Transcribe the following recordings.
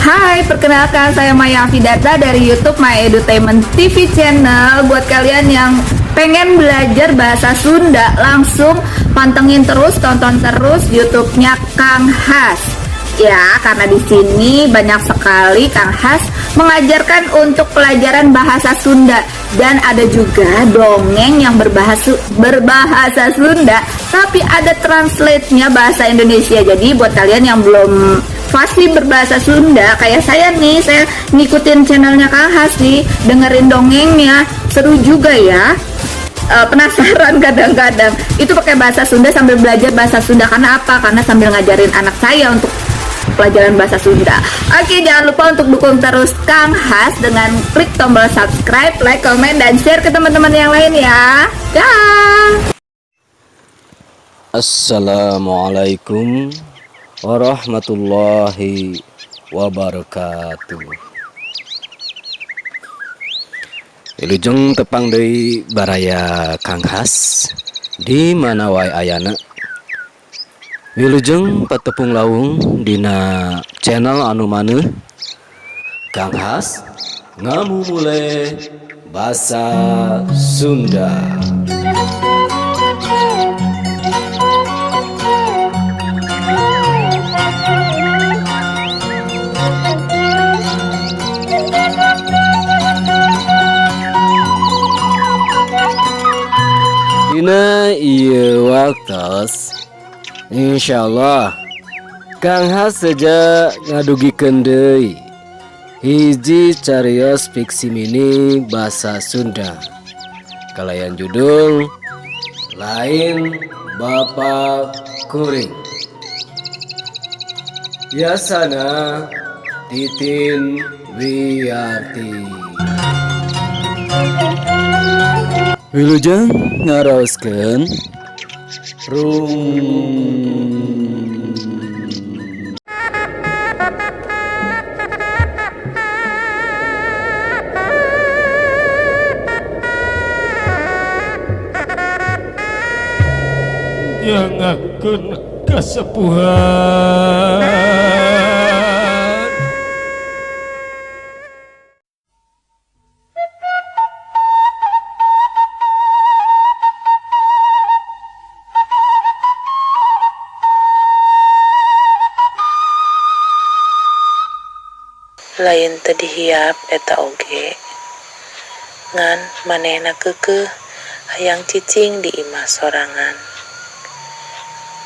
Hai, perkenalkan saya Maya Afidata dari YouTube My Edutainment TV Channel. Buat kalian yang pengen belajar bahasa Sunda, langsung pantengin terus, tonton terus YouTube-nya Kang Has. Ya, karena di sini banyak sekali Kang Has mengajarkan untuk pelajaran bahasa Sunda dan ada juga dongeng yang berbahasa berbahasa Sunda, tapi ada translate-nya bahasa Indonesia. Jadi buat kalian yang belum fasih berbahasa Sunda kayak saya nih, saya ngikutin channelnya Kang Has nih, dengerin dongengnya, seru juga ya. Penasaran kadang-kadang itu pakai bahasa Sunda sambil belajar bahasa Sunda. Karena apa? Karena sambil ngajarin anak saya untuk pelajaran bahasa Sunda. Oke, jangan lupa untuk dukung terus Kang Has dengan klik tombol subscribe, like, comment, dan share ke teman-teman yang lain ya. Dah. Assalamualaikum warahmatullahi wabarakatuh. Wilujeng tepang deui baraya Kang Has di mana wae ayana. Wilujeng patepung lawung dina channel anu maneuh, Kang Has ngamumule basa Sunda. Dina ieu waktos, insyaallah Kang Has seja ngadugikeun deui hiji carios fiksi mini basa Sunda kalayan judul Lain Bapa Kuring, Yasana Titin Wiyarti. Wilujeng ngaraoskeun rung. Nyangakeun kasepuhan. Lain teu dihiap eta oge, ngan manehna keukeuh hayang cicing di imah sorangan.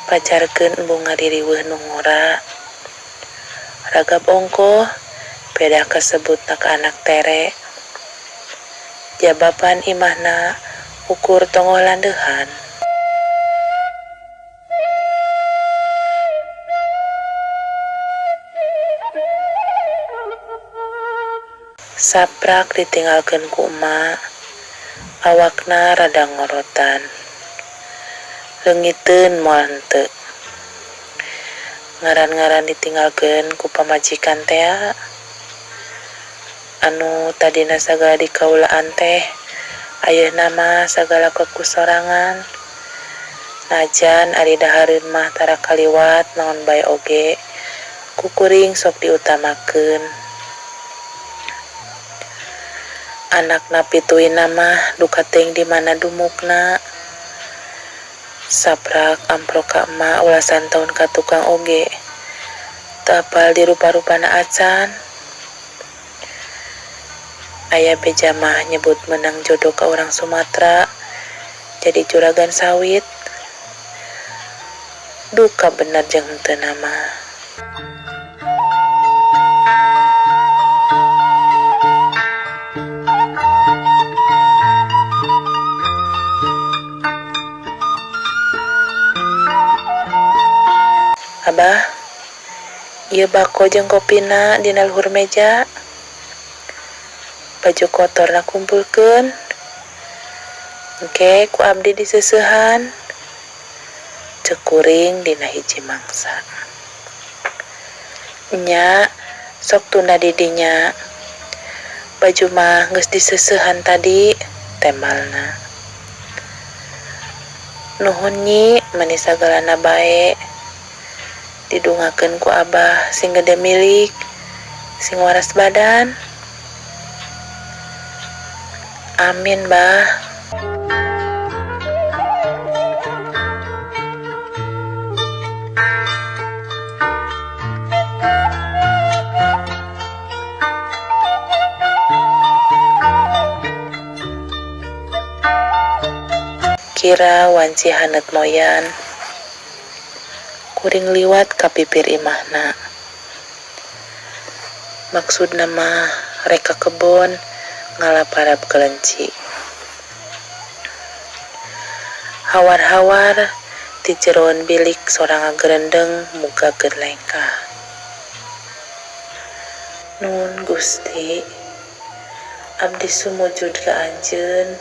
Pajarkeun embung ngaririweuh nu ngora. Ragap ongkoh pedah kasebutna ka anak tere. Jababan imahna ukur tonggoh landeuhan. Saprak ditinggalkeun ku emak, awakna rada ngorotan. Leungiteun moal henteu. Ngaran-ngaran ditinggalkeun ku pamajikan tea. Anu tadina sagala dikaulaan teh, ayeuna mah sagala kekusorangan. Najan ari dahareun mah tara kaliwat naon bae oge, ku kuring sok diutamakeun. Anakna pituina mah duka teuing di mana dumukna. Saprak amprok ka emak ulasan taun ka tukang oge. Teu apal dirupa-rupana acan. Aya beja mah nyebut meunang jodoh ka urang Sumatra jadi juragan sawit. Duka bener jeung henteuna mah. Abah, ieu bako jeung kopina dina luhur meja. Baju kotorna kumpulkeun. Engke ku abdi diseusehan. Ceuk kuring dina hiji mangsa. Nya, sok tunda di dinya. Baju mah geus diseusehan tadi, tembalna. Nuhun Nyi, mani sagalana bae. Didungakeun ku Abah sing gede milik. Sing waras badan. Amin, Bah. Kira wanci haneut moyan. Kuring liwat ka pipir imahna. Maksudna mah rek ka kebon ngala parab kelenci. Hawar-hawar ti jeroan bilik sora ngagerendeng muga keur lengkah. Nuhun Gusti, abdi sumujud ka anjeun.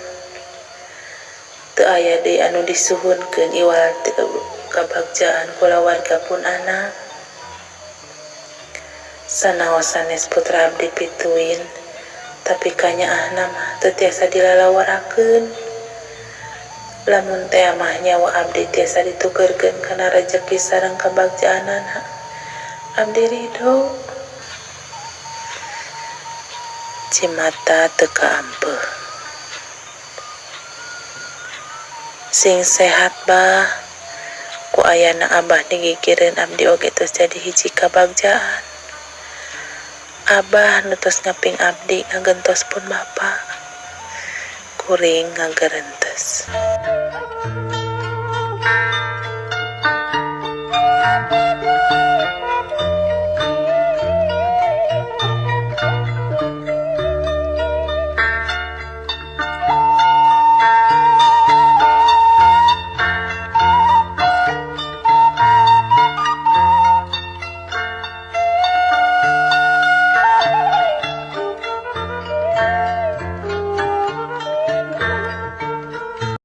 Teu aya deui anu disuhunkeun iwal ti kabagjaan kulawarga pun anak. Sanaos sanes putra abdi pituin, tapi kanyaahna mah teu tiasa dilalawarakeun. Lamun tea mah nyawa abdi tiasa ditukerkeun kana rejeki sareng kabagjaanana, abdi ridho. Cimata teu kaampeuh. Sing sehat Bah, ku ayana Abah digigireun abdi oge tos jadi hiji kabagjaan. Abah nu tos ngaping abdi ngagentos pun bapa. Kuring ngagerentes.